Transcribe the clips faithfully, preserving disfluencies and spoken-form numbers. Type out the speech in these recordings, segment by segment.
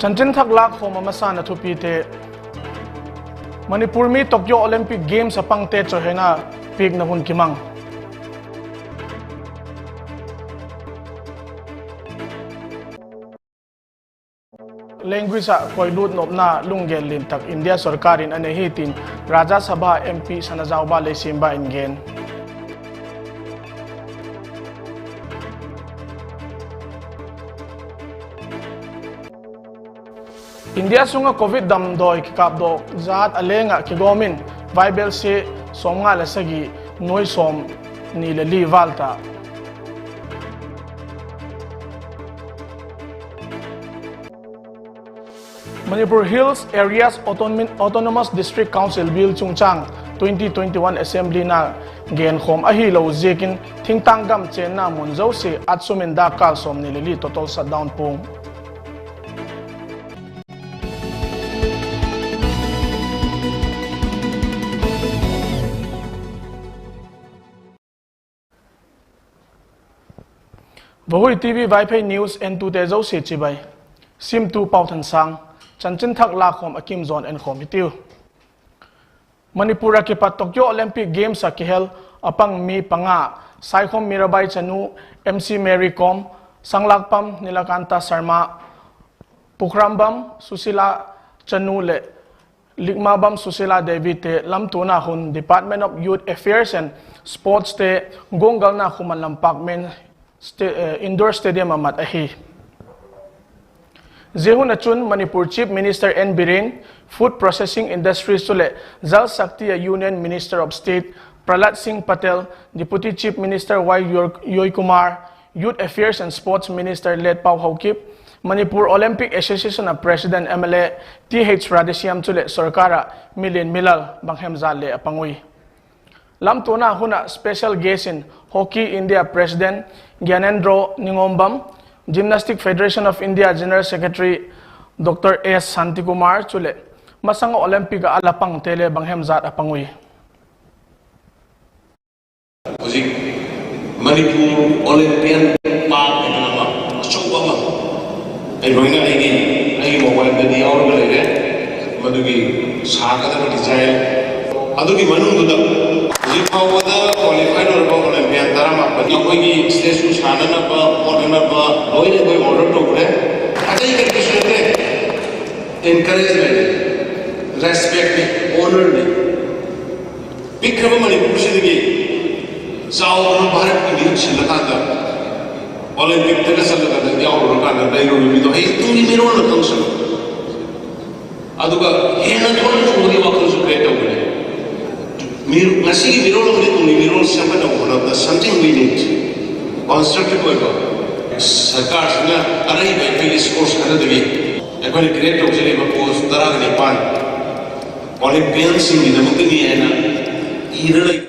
Chanchin thak lâkkhawm a masa'n a thupite. Manipur mi Tokyo Olympic Games a pangte chawihoina piakna hun kimang. Language ah koilut nopna lunggel lian tak India sorkar in a nei hi tin Rajya Sabha MP Sanajaoba Leishemba in gen. India sung ah Covid damdawi kikâpdawk zat a leng ah kigawm in vaibelsia sawmnga leh sagi nuai sawmni leh li vâl ta. Manipur Hills Areas Autonomi-, Autonomous District Council Bill chungchâng twenty twenty-one Assembly na genkhawm ahilo ziakin thingtâng gam chênna mun zosia atsum in dakkal sawmni leh li total shutdown puang. Vahui TV Vaiphei News entute zosia chibai. Simtu Pauthansâng. Chanchin thak lâkkhawm a kim zawn enkhawm hitiu. Manipur ah kipat Tokyo Olympic Games ah kihel a pang mi panga, Saikhom Mirabai chanu, MC Mary Kom, Sanglakpam Nilakanta Sharma, Pukhrambam Susila chanu leh Likmabam Susila Devi te lamtuana hun Department of Youth Affairs and Sports te guanggalna khu man Lampakmen indoor stadium ah mat ahi. Zia hun ah chun Manipur Chief Minister N Biren, Food Processing Industries chuleh Jal Shakti ah Union Minister of State Prahlad Singh Patel, Deputy Chief Minister Y Joykumar, Youth Affairs and Sports Minister Letpao Haokip, Manipur Olympic Association ah President MLA Th Radheshyam chuleh sorkar ah milian milal banghemzat le a pang ui. Lamtuana hun ah special guest in Hockey India President Gyanendra Ningombam, Gymnastic Federation of India General Secretary Dr S Santikumar chuleh masang Olympic ah a la pangte le banghemzat a pang ui. Huzik Manipur Olympian Park in ama achouba ma, ei loina ei ni, ei mobile dadi aur ka lei le, madugi sa ka da ka design, adugi manung du da, huzik pau ka da qualify lo ba Olympian tara ma pa ni koi ki stage su sana na ba, order na ba, loina koi order to le, ajai ka ki su le, encouragement, respect ni, honor ni. Pikraba Manipur sidigi, chau Bharat ki mi sil la ka da, Olympic ta ka sa la ka da, yaw ro ka da, dai ro mi do, hei tu ni mi ro na tong sa. Aduga, hena thon chu ni wa ko su pe ta ko le. Mi, ngasi mi ro lo ni tu ni mi ro sa ka da ko la da, something we need. Constructive way ba. Sarkar sina, arai ba, pe sports ka da de. Ekoi create to se ni ba post tara ni pan. Olympian sing ni da mo ni hena. Ira lai.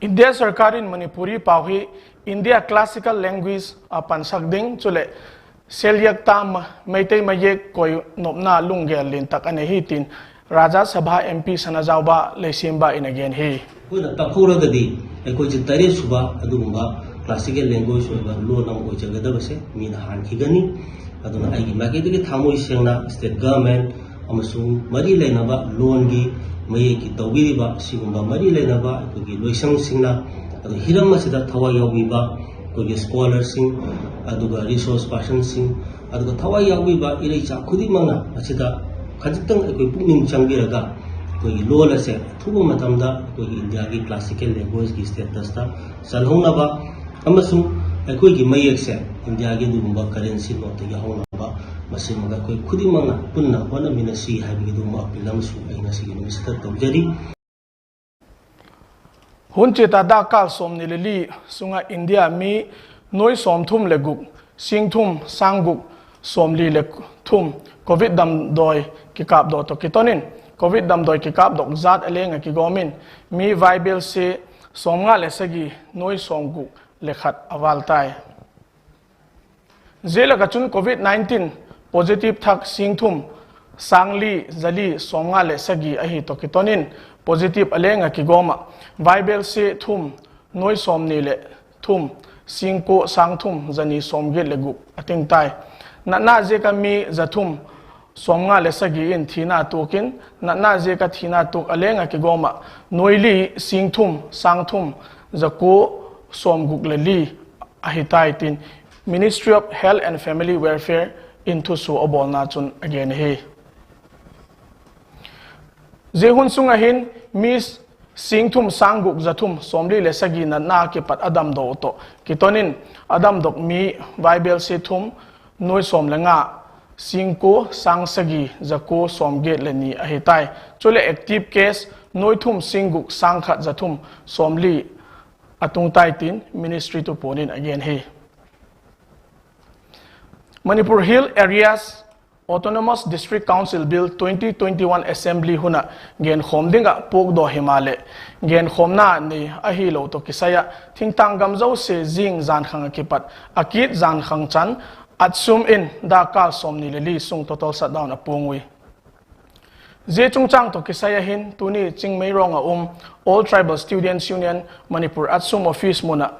India sorkar in Manipuri pau hi India classical language a pansak ding chuleh seliak ta Meitei mayek koi nopna lunggel lian tak a nei hi tin Rajya Sabha MP Sanajaoba Leishemba in a gen hi. ꯑꯩꯈꯣꯏꯅ ꯇꯥꯛꯍꯧꯔꯒꯗꯤ ꯑꯩꯈꯣꯏꯁꯦ ꯇꯔꯦꯠ ꯁꯨꯕ ꯑꯗꯨꯒꯨꯝꯕ classical language ꯑꯣꯏꯕ ꯂꯣꯟ ꯑꯃ ꯑꯣꯏꯖꯒꯗꯕꯁꯦ ꯃꯤꯅ ꯍꯥꯟꯈꯤꯒꯅꯤ꯫ ꯑꯗꯨꯅ ꯑꯩꯒꯤ ꯃꯥꯏꯀꯩꯗꯒꯤ ꯊꯃꯣꯏ ꯁꯦꯡꯅ state government ꯑꯃꯁꯨꯡ ꯃꯔꯤ ꯂꯩꯅꯕ ꯂꯣꯟꯒꯤ ꯃꯌꯦꯛꯀꯤ ꯇꯧꯕꯤꯔꯤꯕ ꯁꯤꯒꯨꯝꯕ ꯃꯔꯤ ꯂꯩꯅꯕ ꯑꯩꯈꯣꯏꯒꯤ ꯂꯣꯏꯁꯪꯁꯤꯡꯅ, ꯑꯗꯨ ꯍꯤꯔꯝ ꯑꯁꯤꯗ ꯊꯋꯥꯏ ꯌꯥꯎꯕꯤꯕ ꯑꯩꯈꯣꯏꯒꯤ scholarꯁꯤꯡ, ꯑꯗꯨꯒ resource personꯁꯤꯡ, ꯑꯗꯨꯒ ꯊꯋꯥꯏ ꯌꯥꯎꯕꯤꯕ ꯏꯔꯩꯆꯥ ꯈꯨꯗꯤꯡꯃꯛꯅ ꯃꯁꯤꯗ ꯈꯖꯤꯛꯇꯪ ꯑꯩꯈꯣꯏ ꯄꯨꯛꯅꯤꯡ ꯆꯪꯕꯤꯔꯒ ꯑꯩꯈꯣꯏꯒꯤ ꯂꯣꯟ ꯑꯁꯦ ꯑꯊꯨꯕ ꯃꯇꯝꯗ ꯑꯩꯈꯣꯏꯒꯤ ꯏꯟꯗꯤꯌꯥꯒꯤ classical languagehueꯒꯤ statusꯇ ꯆꯜꯍꯧꯅꯕ ꯑꯃꯁꯨꯡ ꯑꯩꯈꯣꯏꯒꯤ ꯃꯌꯦꯛꯁꯦ ꯏꯟꯗꯤꯌꯥꯒꯤ ꯑꯗꯨꯒꯨꯝꯕ currency noteꯇ ꯌꯥꯎꯍꯧꯅꯕ, ꯃꯁꯤꯃꯒ ꯑꯩꯈꯣꯏ ꯈꯨꯗꯤꯡꯃꯛꯅ ꯄꯨꯟꯅ ꯍꯣꯠꯅꯃꯤꯟꯅꯁꯤ ꯍꯥꯏꯕꯒꯤ ꯑꯗꯨꯒꯨꯝꯕ appeal ꯑꯃꯁꯨ ꯑꯩ ꯉꯁꯤꯒꯤ ꯅꯨꯃꯤꯠꯁꯤꯗ ꯇꯧꯖꯔꯤ꯫ Hun chiat a dakkal sawmni le li sung ah India mi nuai sawmthum le guk, sîng thum, sâng guk, sawmli le thum Covid damdawi kikâpdok tawh kiton in, Covid damdawi kikâpdok zat a leng ah kigawm in, mi vaibelsia sawmnga le sagi, nuai sawmguk le khat a vâl tai. Zia lak ah chun Covid nineteen positive thak sîng thum, sâng li, za li, sawmnga leh sagi ahi tawh kiton in positive a leng ah kigawm ah vaibelsia thum, nuai sawmni leh thum, sîng kua, sâng thum, za ni, sawmgiat leh guk a ting tai. Natna ziak ah mi za thum sawmnga le sagi in thina tuak in, natna ziak ah thina tuak a leng ah kigawm ah nuai li sîng thum sâng thum za kua sawmguk le li ahi tai tin Ministry of Health and Family Welfare in thusua a bawlna chun a gen ahi. Zia hun sung ah hin mi sîng thum sâng guk za thum sawmli le sagi natna kipat a damdaw tawh kiton in, a damdok mi vaibelsia thum, nuai sawm le nga, sîng kua sâng sagi za kua sawmgiat le ni ahi tai. Chuleh active case nuai thum sîng guk sâng khat za thum sawmli a tung tai tin ministry thupuan in a gen hi. Manipur Hill Areas Autonomous District Council Bill twenty twenty-one Assembly hun ah genkhawm ding ah puakdaw himaleh, genkhawmna nei ahilo tawh kisai ah thingtâng gam zosia zing jankhang ah kipat a kit jankhang chan ATSUM in dakkal sawmni le li sung total shutdown a puang ui. Zia chungchâng tawh kisai ah hin tuni Chingmeirong ah um All Tribal Students Union Manipur, ATSUM office mun ah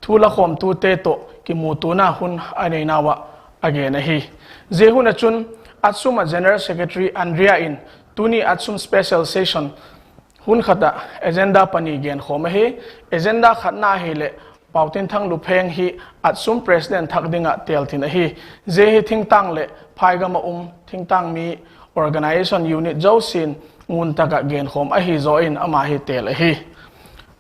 thu lakhawmtute tawh kimutuana hun a neinau ah a gen ahi. Zia hun ah chun ATSUM ah General Secretary Andrea in tuni ATSUM special session hun khat ah agenda pani genkhawm ahi. Agenda khatna hileh Pautinthang Lupheng hi ATSUM president thak ding ah têl tin ahi. Zia hi thingtâng leh phaigam ah um thingtâng mi organisation unit zosia'n ngun tak ah genkhawm ahi zaw in ama hi têl ahi.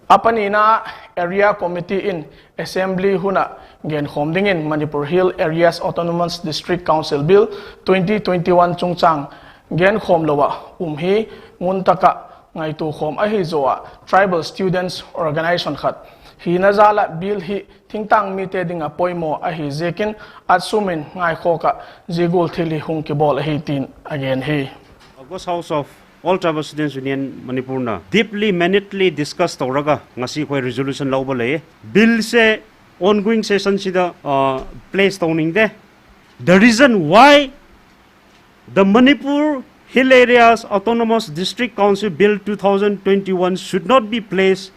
A panina area committee in assembly hun ah genkhawm dingin Manipur Hill Areas Autonomous District Council Bill twenty twenty-one chungchâng genkhawm lo ah um hi ngun tak ah ngaitua khawm ahi zaw ah tribal students organisation khat hina jal ah bill hi thingtâng mite ding ah poimaw ahi ziakin ATSUM in ngaikhawk ah zia gual thil hi hung kibawl ahi tin a gen hi. August House of All Tribal Students Union Manipur na deeply, minutely discuss ตกลง กัน The reason why the Manipur Hill Areas Autonomous District Council Bill two thousand twenty-one should not be placed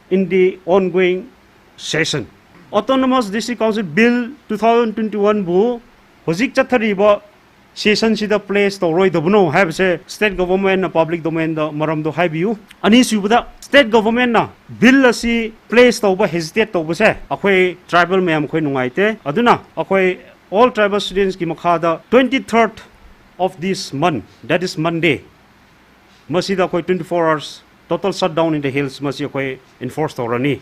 in the ongoing session. Autonomous District Council Bill two thousand twenty-one bu ꯍꯧꯖꯤꯛ ꯆꯠꯊꯔꯤꯕ session ꯁꯤꯗ place ꯇꯧꯔꯣꯏꯗꯕꯅꯣ ꯍꯥꯏꯕꯁꯦ state government ꯅ public domain ꯗ ꯃꯔꯝꯗꯣ ꯍꯥꯏꯕꯤꯌꯨ꯫ ꯑꯅꯤꯁꯨꯕꯗ, state government ꯅ bill ꯑꯁꯤ place ꯇꯧꯕ hesitate ꯇꯧꯕꯁꯦ ꯑꯩꯈꯣꯏ tribal ꯃꯌꯥꯝ ꯑꯩꯈꯣꯏ ꯅꯨꯡꯉꯥꯏꯇꯦ꯫ ꯑꯗꯨꯅ ꯑꯩꯈꯣꯏ all tribal students ꯀꯤ ꯃꯈꯥꯗ twenty third of this month, that is Monday, ꯃꯁꯤꯗ ꯑꯩꯈꯣꯏ twenty four hours total shutdown in the hills ꯃꯁꯤ ꯑꯩꯈꯣꯏ enforce ꯇꯧꯔꯅꯤ꯫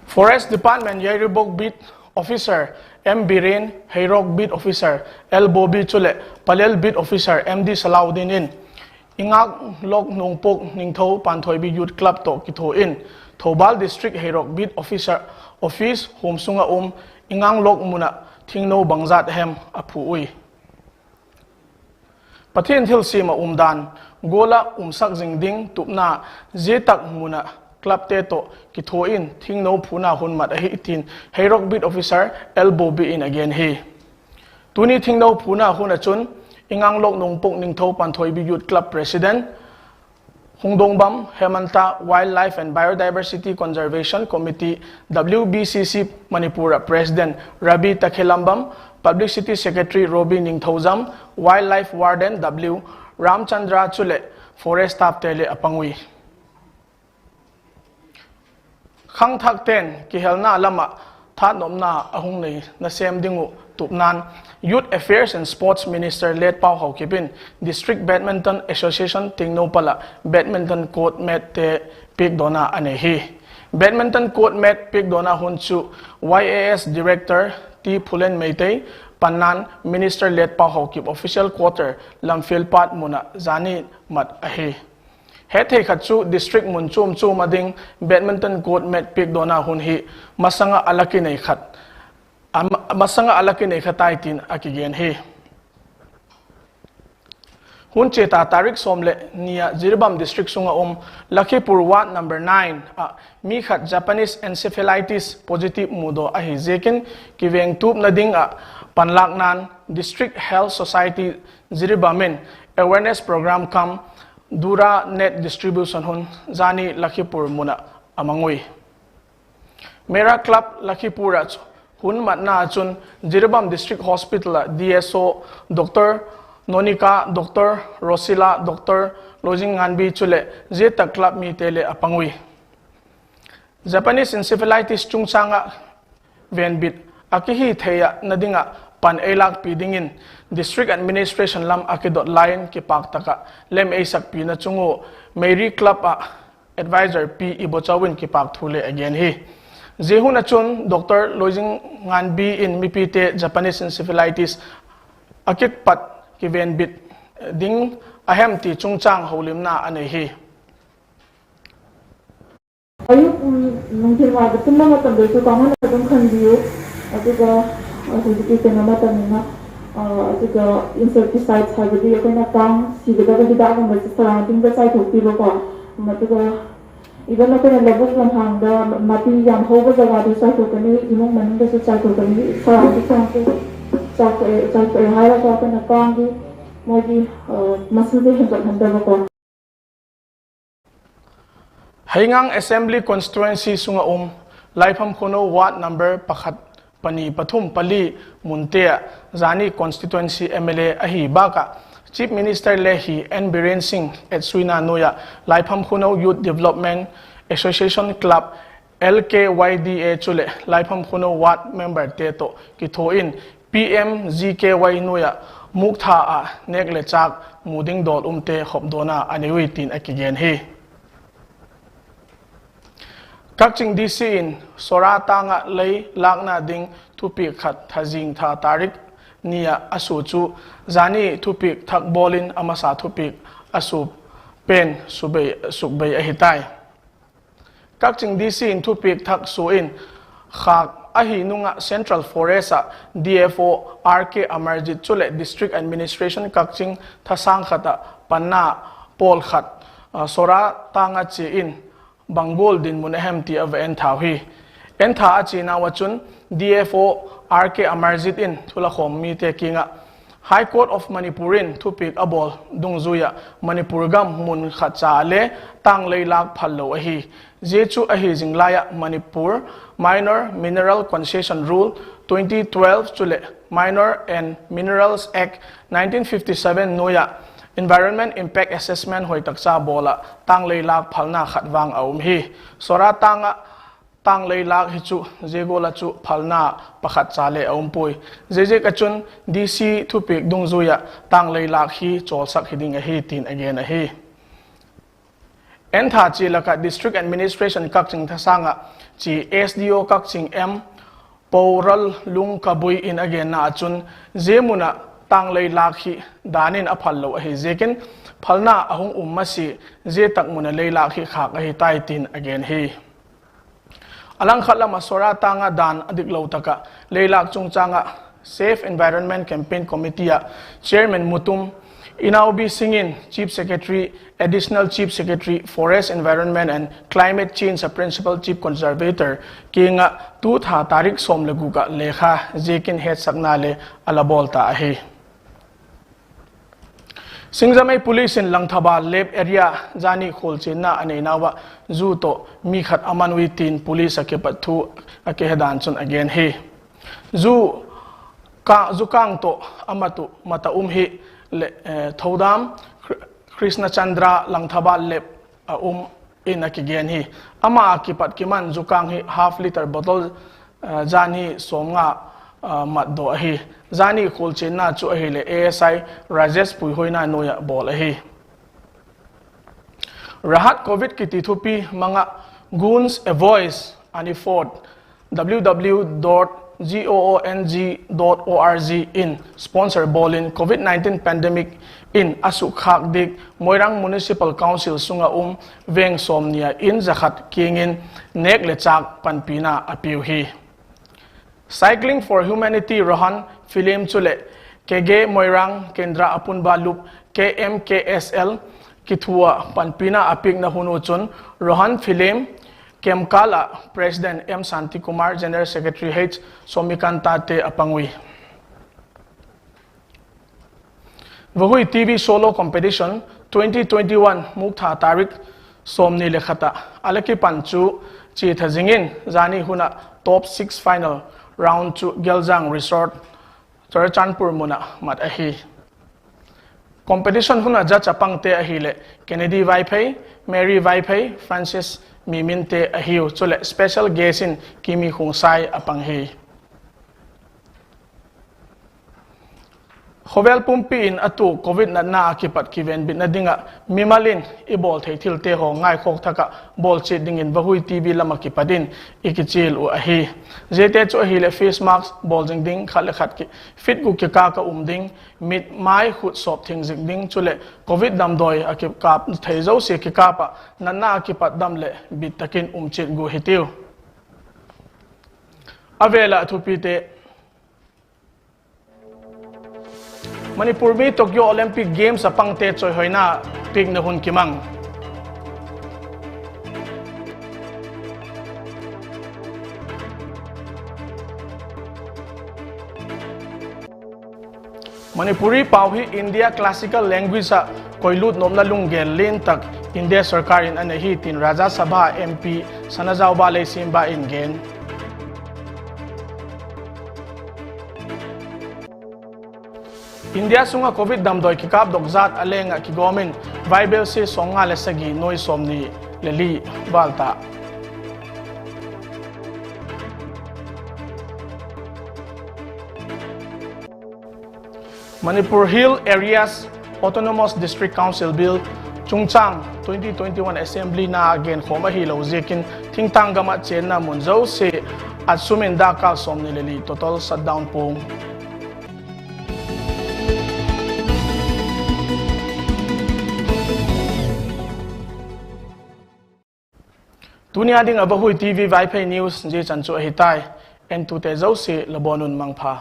Forest Department Yairibok Beat Officer M Biren, Heirok Beat Officer L Bobby chuleh Palel Beat Officer M D Salaudin in Inganglok Nongpok Ningthou Panthoibi Youth Club tawh kithua in Thoubal District Heirok Beat Officer Office huam sung ah um Inganglok mun ah thingno bangzat hem a phu ui. Pathian thilsiam ah umdan gual ah umsak zing ding tupna zia tak mun ah clubte tawh kithua in thingno phuna hun mat ahi tin Heirok Beat Officer L Bobby in a gen hi. Tuni thingno phuna hun ah chun Inganglok Nongpok Ningthou Panthoibi Youth Club President Hungdongbam Hemanta, Wildlife and Biodiversity Conservation Committee, W B C C Manipur ah President Rabi Takhelambam, Publicity Secretary Robi Ningthoujam, Wildlife Warden W Ramchandra chuleh forest staffte le a pang ui. Khangthakte'n kihelna lam ah thanopna a hung nei nasêm ding uh tupna'n Youth Affairs and Sports Minister Letpao Haokip in District Badminton Association Tengnoupal ah badminton court matte piakdawna a nei hi. Badminton court mat piakdawna hun chu Y A S Director T Phulen Meitei panna'n Minister Letpao Haokip Official Quarter Lamphel Pat mun ah zani mat ahi. Hetthei khat chu district mun chuam chuam a ding badminton court mat piakdawna hun hi masang ah a la kinei khat, masang ah a la kinei kha tai tin a kigen hi. Hun chia ta tarik sawm leh ni ah Jiribam District sung ah um Lakhipur Ward number nine ah mi khat Japanese encephalitis positive mudaw ahi ziakin kivengtupna ding ah panlâkna'n District Health Society Jiribam in awareness program cum Dura net distribution hun zani Lakhipur mun ah a mang ui. Mera Club Lakhipur ah chu Hun matna ah chun Jiribam District Hospital ah D S O Dr Nonika, Dr Rosila, Dr Loizingnganbi chuleh zia tak club mite le a pang ui. Japanese encephalitis chungchâng ah venbit a kihi thei ah na ding ah pan ei lâkpi dingin District Administration lam ah kidot lai in kipâk tak ah lem ei sakpina chung ua Meiri Club ah Advisor Pi Ibochau in kipâk thu le a gen hi. Zia hun ah chun Dr Loizingnganbi in mipite Japanese encephalitis a kipat kivenbit ding a hem ti chungchâng holimna a nei hi. ꯑꯌꯨꯛ, ꯎꯝ, ꯅꯨꯡꯊꯤꯜꯋꯥꯏꯗ ꯇꯨꯝꯕ ꯃꯇꯝꯗꯁꯨ ꯀꯥꯡꯍꯟ ꯑꯗꯨꯝ ꯈꯟꯕꯤꯌꯨ꯫ ꯑꯗꯨꯒ, ꯑ, ꯍꯧꯖꯤꯛꯀꯤ ꯀꯩꯅꯣ ꯃꯇꯝꯅꯤꯅ, ꯑ, ꯑꯗꯨꯒ insecticides ꯍꯥꯏꯕꯗꯤ ꯑꯩꯈꯣꯏꯅ ꯀꯥꯡ ꯁꯤꯒꯗꯕ ꯍꯤꯗꯥꯛꯀꯨꯝꯕꯁꯦ surroundingꯗ ꯆꯥꯏꯊꯣꯛꯄꯤꯕꯀꯣ꯫ ꯎꯝ, ꯑꯗꯨꯒ even ꯑꯩꯈꯣꯏꯅ ꯂꯧꯕꯨꯛ ꯂꯝꯍꯥꯡꯗ ꯅꯥꯄꯤ ꯌꯥꯝ ꯍꯧꯕ ꯖꯒꯥꯗꯁꯨ ꯆꯥꯏꯊꯣꯛꯀꯅꯤ, ꯏꯃꯨꯡ ꯃꯅꯨꯡꯗꯁꯨ ꯆꯥꯏꯊꯣꯛꯀꯅꯤ꯫ Surrounding ꯁꯦ ꯆꯥꯏꯊꯣꯛꯑꯦ, ꯆꯥꯏꯊꯣꯛꯑꯦ ꯍꯥꯏꯔꯒ ꯑꯩꯈꯣꯏꯅ ꯀꯥꯡꯒꯤ ꯃꯣꯏꯒꯤ, ꯑ, ꯃꯁꯤꯡꯁꯦ ꯍꯦꯟꯒꯠꯍꯟꯗꯕꯀꯣ꯫ Heingang Assembly Constituency sung ah um Laipham Khunou Ward number pakhat, pani, pathum, pali munte ah zani constituency M L A ahi bâk ah Chief Minister le hi N Biren Singh etsuina nuai ah Laipham Khunou Youth Development Association Club, L K Y D A chuleh Laipham Khunou Ward memberte tawh kithua in P M G K Y nuai ah muktha ah nêk le châk mu ding dawl umte khopdawna a nei ui tin a kigen hi. Kakching D C in Sora tâng ah lei lâkna ding thupiak khat thazing tha tarik ni ah a sua chu zani thupiak thak bawl in a masa thupiak a sua pen sukbei ahi tai. Kakching D C in thupiak thak sua in khâk ahi nung ah Central Forest ah D F O R K Amarjit chuleh District Administration Kakching thasâng khat ah panna pawl khat, Sora tâng ah chia in bang gual dinmun a hem ti a va entha hi. Entha a chianau ah chun D F O R K Amarjit in thulakhawm mite kiang ah High Court of Manipur in thupiak a bawl dungzui ah Manipur gam mun khat cha le tâng lei lâk phal lo ahi. Zia chu ahi zing lai ah Manipur Minor Mineral Concession Rule twenty twelve chuleh Minor and Minerals Act nineteen fifty seven nuai ah Environment Impact Assessment hoi tak cha bawl ah tâng lei lâk phalna khat vang a um hi. Sora tâng ah tâng lei lâk hi chu zia gual ah chu phalna pakhat cha le a um puai. Ziaziak ah chun D C thupiak dungzui ah tâng lei lâk hi chawlsak hi ding ahi tin a gen ahi. Entha chia lak ah District Administration Kakching thasâng ah chia S D O Kakching M Porallungkabui in a genna ah chun zia mun ah tâng lei lâk hi dan in a phal lo ahi ziakin phalna a hung um masia, zia tak mun ah lei lâk hi khâk ahi tai tin a gen hi. A langkhat lam ah Sora tâng ah dan a diklo tak ah lei lâk chungchâng ah Safe Environment Campaign Committee ah Chairman Mutum Inaubi Singh in Chief Secretary, Additional Chief Secretary, Forest, Environment and Climate Change ah Principal Chief Conservator kiang ah tu tha tarik sawm le guk ah lekha ziakin hetsakna le a la bawl ta ahi. Singjamei Police in Langthabal Lep area zani khualchianna a neinau ah zu tawh mi khat a man ui tin police ah kipat thu a kihe dan chun a gen hi. Zu, zukâng tawh a mat uh, mat ah um hi le, Thodam Krishnachandra Langthabal Lep a um in a kigen hi. Ama ah kipat kiman zukâng hi half litre bottle zani sawmnga mat daw ahi. Zani khualchianna chu ahileh A S I Rajesh puihuaina nuai ah bawl ahi. Rahat Covid kiti thupi mang ah Goonz a Voice, Aniphorge, W W W dot goonz dot org in sponsor bawl in Covid nineteen pandemic in a sukkhâk dik Moirang Municipal Council sung ah um veng sawmni ah in za khat kiang in nêk le châk panpina a piu hi. Cycling for Humanity Rohan Philem chuleh K G Moirang Kendra Apunba Lup, K M K S L kithua ah panpina a piakna hun u chun Rohan Philem, Kemkal ah President M Santikumar, General Secretary H Somikantate a pang ui. Vahui T V Solo Competition twenty twenty-one muktha tarik sawmni le khat ah a la kipan chu chia tha zing in zani hun ah top six final Round chu Geljang Resort, Churachandpur mun ah mat ahi. Competition hun ah judge a pangte ahileh Kennedy Vaiphei, Mary Vaiphei, Francis Miminte ahiu, chuleh special guest in Kimi Khongsai a pang hi. Khawvel pumpi in a tuak Covid natna ah kipat kivenbitna ding ah mimal in i bawl thei thilte haw ngaikhawk thak ah bawl chiat dingin Vahui TV lam ah kipat in i kichial uh ahi. Ziate chu ahileh face mask bawl zing ding, khat le khat ki feet guk kikâl ah um ding, mit mai khut sawp thing zik ding, chuleh Covid damdawi a kikâp thei zosia kikâp ah natna ah kipat dam leh bit tak in um chiat gua hitiu. A vêl ah thupite. Manipur mi Tokyo Olympic Games ah pangte chawihoina piakna hun kimang. Manipuri pau hi India classical language ah koilut nopna lunggel lian tak India sorkar in a nei hi tin Rajya Sabha MP Sanajaoba Leishemba in gen. India sung ah Covid damdawi kikâpdok zat a leng ah kigawm in vaibelsia sawmnga le sagi nuai sawmni le li vâl ta. Manipur Hill Areas Autonomous District Council Bill chungchâng twenty twenty-one Assembly na genkhawm ahilo ziakin thingtâng gam ah chênna mun zosia a sum in dakkal sawmni le li total shutdown puang. Tuni a ding ah Vahui TV Vaiphei News zia chan chu ahi tai. Entute zosia la bawn un mangpha.